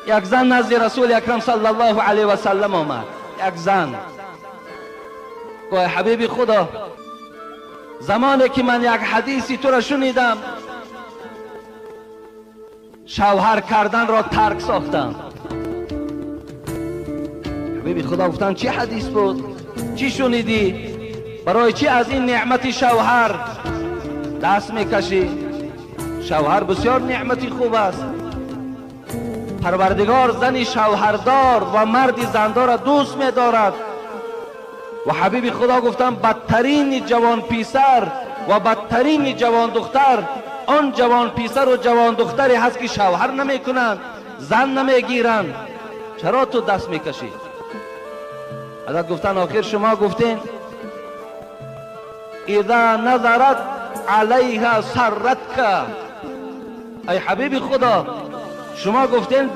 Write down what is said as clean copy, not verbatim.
Як зан назди Расули Акрам саллаллоҳу алайҳи васаллам омад. Як зан гуфт: ҳабиби Худо, замоне ки ман як ҳадиси туро шунидам, шавҳар карданро тарк сохтам. Ҳабиби Худо гуфтанд: чӣ ҳадис буд? Чӣ шунидӣ? Барои чӣ аз ин неъмати шавҳар даст мекашӣ? Шавҳар бисёр неъмати хуб аст. Парвардигор зани шавҳардор ва марди зандорро дӯст медорад. Ва ҳабиби Худо гуфтанд: бадтарин ҷавон писар ва бадтарин ҷавон духтар он ҷавон писар ва ҷавон духтаре ҳаст, ки шавҳар намекунанд, зан намегиранд. Чаро ту даст мекашӣ? Ҳазрат гуфтанд: охир шумо гуфтед: إذا نظرت إليها سرتك. Эй ҳабиби Худо, шумо гуфтед.